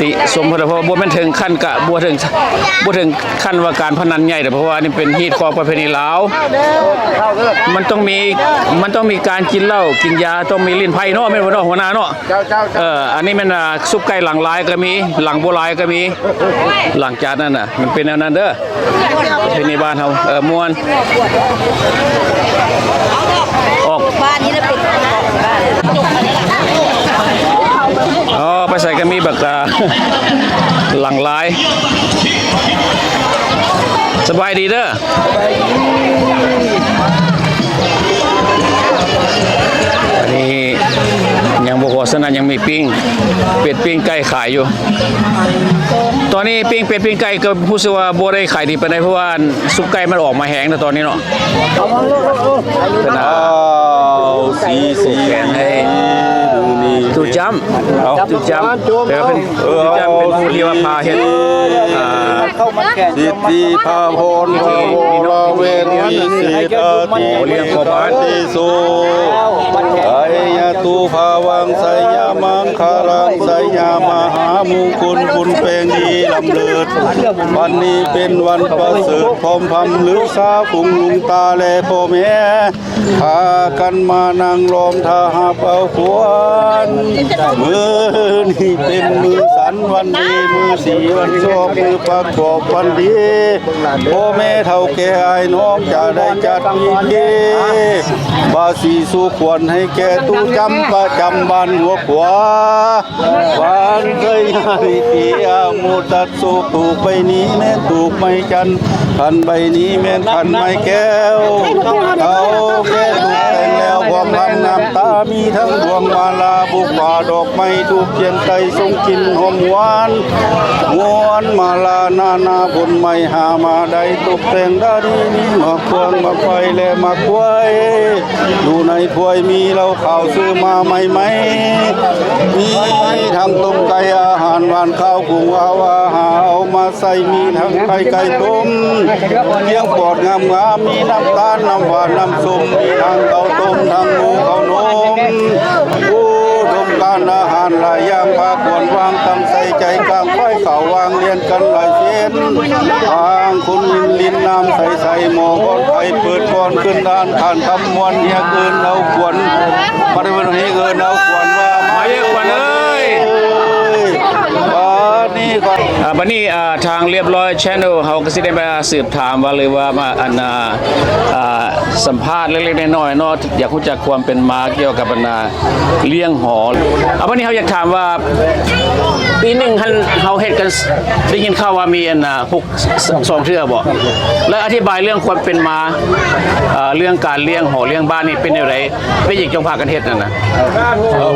ຕິຊົມເພິ່ນ ເພາະວ່າບໍ່ແມ່ນເຖິງຂັ້ນກະ ບໍ່ເຖິງ ບໍ່ເຖິງຂັ້ນວ່າການພະນັນໃຫຍ່ເດີ ເພາະວ່າອັນນີ້ເປັນຮີດຄອງປະເພນີລາວ ມັນຕ້ອງມີ ມັນຕ້ອງມີການກິນເຫຼົ້າກິນຢາ ຕ້ອງມີຫຼິ້ນໄພ້ເນາະ ແມ່ນບໍ່ເນາະ ຫົວໜ້າເນາະ? ເຈົ້າ ເຈົ້າ ເອີ ອັນນີ້ແມ່ນ ອ່າ ຊຸບໄກ່ຫຼັງຫຼາຍກໍມີ ຫຼັງບໍ່ຫຼາຍກໍມີ ຫຼັງຈາກນັ້ນນະ ມັນເປັນແນວນັ້ນເດີ. ປະເພນີບ້ານເຮົາ ເອີ ມ່ວນ ອອກ ອໍ ໄປໃສກໍມີບັກ ອ່າ ຫຼັງຫຼາຍ. ສະບາຍດີເດີ. ອັນນີ້ຍັງບໍ່ພໍ ສະນັ້ນຍັງມີປີ້ງເປັດ ປີ້ງໄກ່ຂາຍຢູ່. ຕອນນີ້ປີ້ງເປັດປີ້ງໄກ່ກໍຮູ້ສຶກວ່າບໍ່ໄດ້ຂາຍດີປານໃດ ເພາະວ່າຊຸບໄກ່ມັນອອກມາແຮງແລ້ວຕອນນີ້ເນາະ. ເປັນ ອ້າວ ສີ ສີ ໃຫ້ ຕູຈ້ຳ ເອົາ ຕູຈ້ຳ ແປວ່າເປັນ ເອີ ຕູຈ້ຳເປັນຜູ້ທີ່ວ່າພາເຮັດ ອ່າ ສິດທິພາພອນພາວະລາເວນີ ສິດທິ ໂອ ລ້ຽງພໍ່ບ້ານ ຕິໂສ ໄຊຍະຕຸພາວັງ ໄຊຍະມັງຄະລັງ ໄຊຍະມະຫາມຸງຄຸນ ບຸນແປງດີລຳເລີດ. ວັນນີ້ເປັນວັນປະເສີດ ພ້ອມພຳລືສາຝູງລຸງຕາ ແລະ ພໍ່ແມ່ ພາກັນມານັ່ງລ້ອມຖ້າຮັບເອົາຂວັນ. ມື້ນີ້ເປັນມື້ສັນວັນດີ ມື້ສີວັນຊອບ ມື້ປະກອບວັນດີ ພໍ່ແມ່ເຖົ້າແກ່ອ້າຍນ້ອງຈະໄດ້ຈັດພິທີບາສີສູ່ຂວັນໃຫ້ແກ່ຕູ້ຈຳປະຈຳບ້ານຫົວຂວາ ວັນໄຊຍານິຕິອະມຸຕັດ ໂສກ ຕູກໃບນີ້ແມ່ນຕູກໄມ້ຈັນ ຂັນໃບນີ້ແມ່ນຂັນໄມ້ແກ້ວ ເຖົ້າແກ່ຕູກແຕ່ງແລ້ວ ພວມພຳນ້ຳຕາ ມີທັງດວງມາລາ ບຸກຜາດອກໄມ້ທູບທຽນໄຕ້ ຊົງກິ່ນຫອມ ວານ ງວນມາລານານາ ຜົນໄມ້ຫາມາໄດ້ ຕົກແຕ່ງດາດີ ມີໝາກເຟືອງ ໝາກໄຟ ແລະ ໝາກກ້ວຍ. ຢູ່ໃນຖ້ວຍມີເຫຼົ້າຂາວຊື້ມາໃໝ່ໆ ມີທັງຕົ້ມໄກ່ ອາຫານຫວານຄາວ ປຸງອາວາຫາເອົາມາໃສ່ ມີທັງໄຂ່ໄກ່ຕົ້ມ ກຽມປອດງາມໆ ມີນ້ຳຕານ ນ້ຳຫວານ ນ້ຳສົ້ມ ມີທັງເຂົ້າຕົ້ມ ທັງໝູເຂົ້າໜົມ. ໂອ້ ດົມການອາຫານຫຼາຍຢ່າງ ພາຄວນວາງຕັ້ງໃສ່ໃຈກາງ ໄຟຂາວວາງລຽນກັນຫຼາຍເສັ້ນ ທາງຄຸນລິນນ້ຳໃສໆ ໝໍບ່ອນໄຟເປີດກ່ອນຂຶ້ນດ້ານ ທ່ານຄຳມ່ວນເຮຍເອີ້ນເອົາຂວັນ ມາເດີເພິ່ນເອີ້ນເອົາຂວັນວ່າ ມາເດີຂວັນເອີຍ. ບາດນີ້ກໍ ອ່າ ບາດນີ້ ອ່າ ທາງລຽບລ້ອຍ Channel ເຮົາກໍຊິໄດ້ມາສືບຖາມວ່າ ຫຼືວ່າມາ ອັນ ອ່າ ອ່າ ສຳພາດເລັກໆນ້ອຍໆເນາະ ຢາກຮູ້ຈັກຄວາມເປັນມາກ່ຽວກັບ ອັນ ອ່າ ລ້ຽງຫໍ. ອ່າ ບາດນີ້ເຮົາຢາກຖາມວ່າ ປີໜຶ່ງຫັ້ນເຮົາເຮັດກັນ ໄດ້ຍິນຂ່າວວ່າມີ ອັນ ອ່າ ຫົກ ສອງເທື່ອບໍ? ແລະ ອະທິບາຍເລື່ອງຄວາມເປັນມາ ເອີ ເລື່ອງການລ້ຽງຫໍລ້ຽງບ້ານນີ້ເປັນແນວໃດ? ເປັນຫຍັງຈັ່ງພາກັນເຮັດນັ້ນນະ? ໂອ້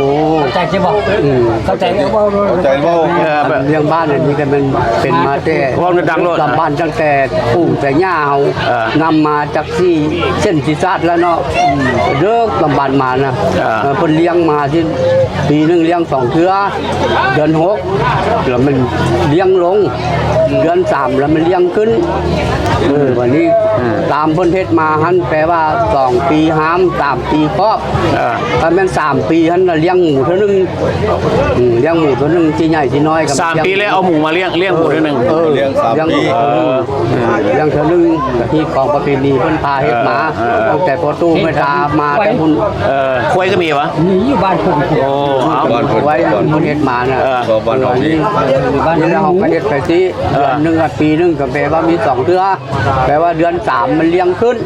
ເຂົ້າໃຈຊິບໍ? ອືມ ເຂົ້າໃຈ ເຂົ້າໃຈເວົ້າ ເອີ ແບບ ເລື່ອງບ້ານອັນນີ້ກໍແມ່ນເປັນມາແຕ່ ເວົ້າດັງໆໂລດ ລຳບ້ານຕັ້ງແຕ່ປູ່ແຕ່ຍ່າເຮົາ ເອີ ນຳມາຈາກສີ່ເສັ້ນສີ່ຊາດແລ້ວເນາະ ເດີກລຳບ້ານມານະ ເອີ ເອີ ເພິ່ນລ້ຽງມາຊິ ປີໜຶ່ງລ້ຽງສອງເທື່ອ ເດືອນຫົກ ແລ້ວມັນລ້ຽງລົງ ເດືອນສາມ ແລ້ວມັນລ້ຽງຂຶ້ນ. ເອີ ບາດນີ້ ອືມ ຕາມເພິ່ນເຮັດມາຫັ້ນ ແປວ່າສອງປີຫາມ ສາມປີຄອບ ເອີ ຄັນແມ່ນສາມປີຫັ້ນລະລ້ຽງໝູເທື່ອໜຶ່ງ ອືມ ລ້ຽງໝູເທື່ອໜຶ່ງ ຊິໃຫຍ່ຊິນ້ອຍກໍ ສາມປີແລ້ວເອົາໝູມາລ້ຽງ ລ້ຽງໝູເທື່ອໜຶ່ງ ເອີ ລ້ຽງສາມປີ ລ້ຽງເທື່ອໜຶ່ງ ເອີ ລ້ຽງເທື່ອໜຶ່ງ ກໍຮີດຄອງປະເພນີເພິ່ນພາເຮັດມາ ເອີ ເອີ ຕັ້ງແຕ່ພໍ່ຕູ້ແມ່ຕາມາແຕ່ພຸ້ນ ເອີ ຄວາຍກໍມີຫວາ? ມີຢູ່ບ້ານເພິ່ນ ໂອ້ ເອົາ ບ້ານເພິ່ນ ຄວາຍເພິ່ນເຮັດມານະ ເອີ ບ້ານເຮົາມີ ບ້ານເຮົາກໍເຮັດໄປຊິ ເດືອນໜຶ່ງອາ ປີໜຶ່ງກໍແປວ່າມີສອງເທື່ອ ແປວ່າເດືອນສາມມັນລ້ຽງຂຶ້ນ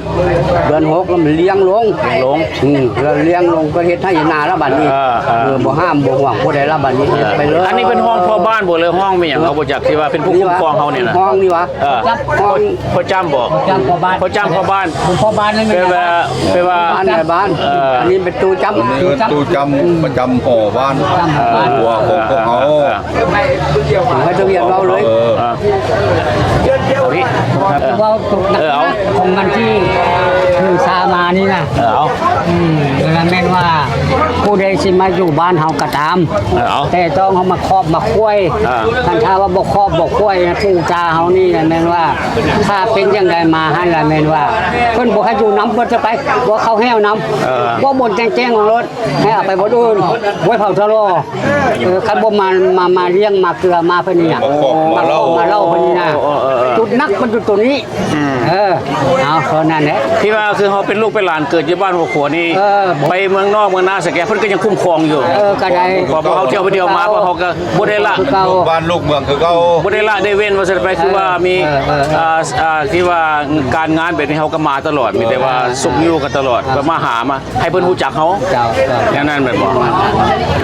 ເດືອນຫົກແລ້ວມັນລ້ຽງລົງ ລ້ຽງລົງ ອືມ ແລ້ວລ້ຽງລົງກໍເຮັດໄຮ່ເຮັດນາແລ້ວບາດນີ້ ເອີ ເອີ ເອີ ບໍ່ຫ້າມບໍ່ຫວງຜູ້ໃດແລ້ວບາດນີ້ ເຮັດໄປເລີຍ. ອັນນີ້ເປັນຫ້ອງພໍ່ບ້ານບໍ່ ຫຼືຫ້ອງແມ່ນຫຍັງ ເຮົາບໍ່ຈັກ ທີ່ວ່າເປັນຜູ້ຄຸ້ມຄອງເຮົານີ້ນະ? ຫ້ອງນີ້ຫວາ? ເອີ ຫ້ອງ ພໍ່ຈ້ຳບໍ? ພໍ່ຈ້ຳພໍ່ບ້ານ ພໍ່ຈ້ຳພໍ່ບ້ານ ພໍ່ບ້ານນັ້ນແມ່ນ ແປວ່າ ແປວ່າ ບ້ານນາຍບ້ານ ເອີ ອັນນີ້ເປັນຕູ້ຈ້ຳ ຕູ້ຈ້ຳ ປະຈຳຫໍບ້ານ ປະຈຳຫໍບ້ານ ຄົວຂອງພວກເຮົາ ເອີ ໃຫ້ທະບຽນເວົ້າເລີຍ ເອີ ເອີ ເວົ້າຕົກໜັກ ເອີ ເອົາ ຂອງວັນທີໜຶ່ງ ສາມານີ້ນະ ເອີ ເອົາ ອືມ ລະແມ່ນວ່າ ຜູ້ໃດຊິມາຢູ່ບ້ານເຮົາກໍຕາມ ເອີ ເອົາ ແຕ່ຕ້ອງເຮົາມາຄອບມາຄວາຍ ເອີ ຄັນຖ້າວ່າບໍ່ຄອບບໍ່ຄວາຍນະ ປູ່ຕາເຮົານີ້ລະແມ່ນວ່າ ຖ້າເປັນຈັ່ງໃດມາຫັ້ນລະແມ່ນວ່າ ເພິ່ນບໍ່ໃຫ້ຢູ່ນຳ ເພິ່ນຈະໄປ ບໍ່ເຂົ້າແຫ້ວນຳ ເອີ ບໍ່ບົນແຈ້ງໆ ເອົາໂລດ ໃຫ້ເອົາໄປບ່ອນອື່ນ ໄວ້ເຜົາທະລໍ ເອີ ຄັນບໍ່ມາ ມາ ມາລ້ຽງມາເກືອມາເພິ່ນນີ້ນະ ມາເລົ່າ ມາເລົ່າເພິ່ນນີ້ນະ ເອີ ເອີ ຈຸດໜັກມັນຢູ່ໂຕນີ້ ອືມ ເອີ ເອົາ ເທົ່ານັ້ນແຫຼະ ທີ່ວ່າຄືເຮົາເປັນລູກເປັນຫຼານເກີດຢູ່ບ້ານຫົວຂົວນີ້ ເອີ ໄປເມືອງນອກເມືອງນາສະແກ ເພິ່ນກໍຍັງຄຸ້ມຄອງຢູ່ ເອີ ກໍໄດ້ ເພາະເຮົາທ່ຽວໄປທ່ຽວມາ ເພາະເຮົາກໍບໍ່ໄດ້ລະ ຄືເກົ່າ ບ້ານລູກເມືອງຄືເກົ່າ ບໍ່ໄດ້ລະໄດ້ເວັ້ນວ່າຊັ້ນໄປ ຄືວ່າມີ ເອີ ເອີ ເອີ ອ່າ ອ່າ ທີ່ວ່າການງານແບບນີ້ເຮົາກໍມາຕະຫຼອດ ມີແຕ່ວ່າຊຸກຍູ້ກັນຕະຫຼອດ ເອີ ກໍມາຫາມາ ໃຫ້ເພິ່ນຮູ້ຈັກເຮົາ ເຈົ້າ ເຈົ້າ ແນວນັ້ນແມ່ນບໍ່?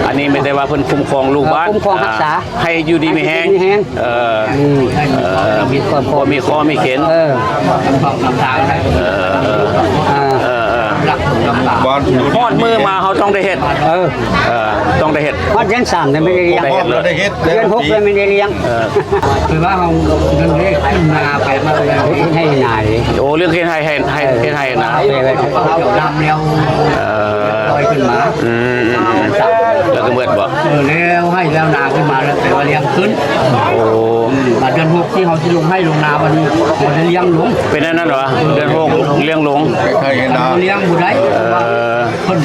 ອັນນີ້ມີແຕ່ວ່າເພິ່ນຄຸ້ມຄອງລູກບ້ານ ເອີ ຄຸ້ມຄອງຮັກສາ ໃຫ້ຢູ່ດີມີແຮງ ໃຫ້ຢູ່ດີມີແຮງ ເອີ ອືມ ເອີ ມີຄອບຄົວ ມີເຄາະມີເຂັນ ເອີ ເອີ ເອີ ເອີ ຮອດມື້ມາເຮົາຕ້ອງໄດ້ເຮັດ ເອີ ເອີ ຕ້ອງໄດ້ເຮັດ ຮອດເດືອນສາມແລ້ວແມ່ນໄດ້ລ້ຽງ ຮອດໄດ້ເຮັດ ເດືອນຫົກແລ້ວແມ່ນໄດ້ລ້ຽງ ເອີ ຄືວ່າເຮົາເງິນເດ້ຂຶ້ນນາໄປມາເຮັດໄຮ່ນາເດ້ ໂອ້ ເລື່ອງເຮັດໄຮ່ ເຮັດໄຮ່ນາ ເອີ ເອີ ແລ້ວ ອືມ ແລ້ວກໍເໝິດບໍ່? ເອີ ແລ້ວໄຮ່ແລ້ວນາຂຶ້ນມາແລ້ວ ແປວ່າລ້ຽງຂຶ້ນ ໂອ້ ບາດເດືອນຫົກທີ່ເຮົາຊິລົງໄຮ່ລົງນາ ບາດນີ້ບໍ່ໄດ້ລ້ຽງລົງ ເປັນອັນນັ້ນຫວາ? ເດືອນຫົກລ້ຽງລົງ ໄຮ່ນາ ເຮົາລ້ຽງບໍ່ໄດ້ ເອີ ເພິ່ນ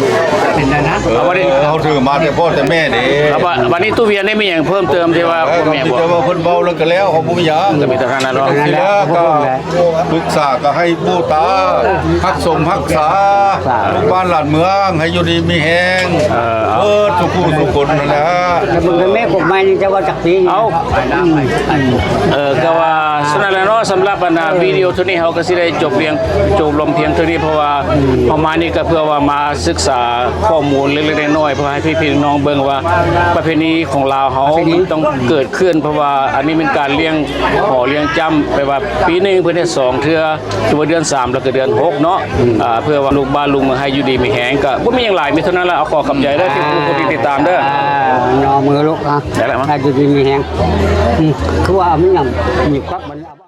ເປັນອັນນັ້ນ ເອີ ບາດນີ້ເຮົາຖືມາແຕ່ພໍ່ແຕ່ແມ່ເດ້ ບາດ ບາດນີ້ຕູ້ວຽນໄດ້ມີຫຍັງເພີ່ມເຕີມທີ່ວ່າ ເອີ ບໍ່ແມ່ນບໍ່ ແຕ່ວ່າເພິ່ນເວົ້າແລ້ວກໍແລ້ວ ເຮົາບໍ່ມີຫຍັງ ກໍມີເທົ່ານັ້ນເນາະ ແລ້ວກໍ ປຶກສາກໍໃຫ້ປູ່ຕາຮັກສົມຮັກສາລູກບ້ານຫຼານເມືອງ ໃຫ້ຢູ່ດີມີແຮງ ເອີ ເບິດທຸກຜູ້ທຸກຄົນນັ້ນແຫຼະ ແລ້ວເບິ່ງແມ່ກົກໄມ້ນີ້ ເຈົ້າວ່າຈັກປີ? ເອົ້າ ອືມ ເອີ ກໍວ່າສ່ຳນັ້ນແຫຼະເນາະ ສຳລັບອັນນ່າ ເອີ ວິດີໂອເທື່ອນີ້ ເຮົາກໍຊິໄດ້ຈົບລຽງ ຈົບລົງພຽງເທົ່ານີ້ ເພາະວ່າ ອືມ ເຮົາມານີ້ກໍເພື່ອວ່າມາສຶກສາຂໍ້ມູນເລັກໆນ້ອຍໆ ເພື່ອໃຫ້ພີ່ໆນ້ອງໆເບິ່ງວ່າ ປະເພນີຂອງລາວເຮົາ ປະເພນີ ມັນຕ້ອງເກີດຂຶ້ນ ເພາະວ່າອັນນີ້ແມ່ນການລ້ຽງຫໍລ້ຽງຈ້ຳ ແປວ່າປີໜຶ່ງເພິ່ນເຮັດສອງເທື່ອ ຄືວ່າເດືອນສາມ ແລ້ວກໍເດືອນຫົກເນາະ ອືມ ອ່າ ເພື່ອວ່າລູກບ້ານລູກເມືອງໃຫ້ຢູ່ດີມີແຮງ ກໍບໍ່ມີຫຍັງຫຼາຍ ມີເທົ່ານັ້ນລະ ເອົາ ຂໍຂອບໃຈເດີທີ່ຜູ້ທີ່ຕິດຕາມເດີ ອ່າ ເນາະ ມືລູກ ອ່າ ໄດ້ແລ້ວ ໃຫ້ຢູ່ດີມີແຮງ ອືມ ຄືວ່າມີຫຍັງ ມີຄວາມ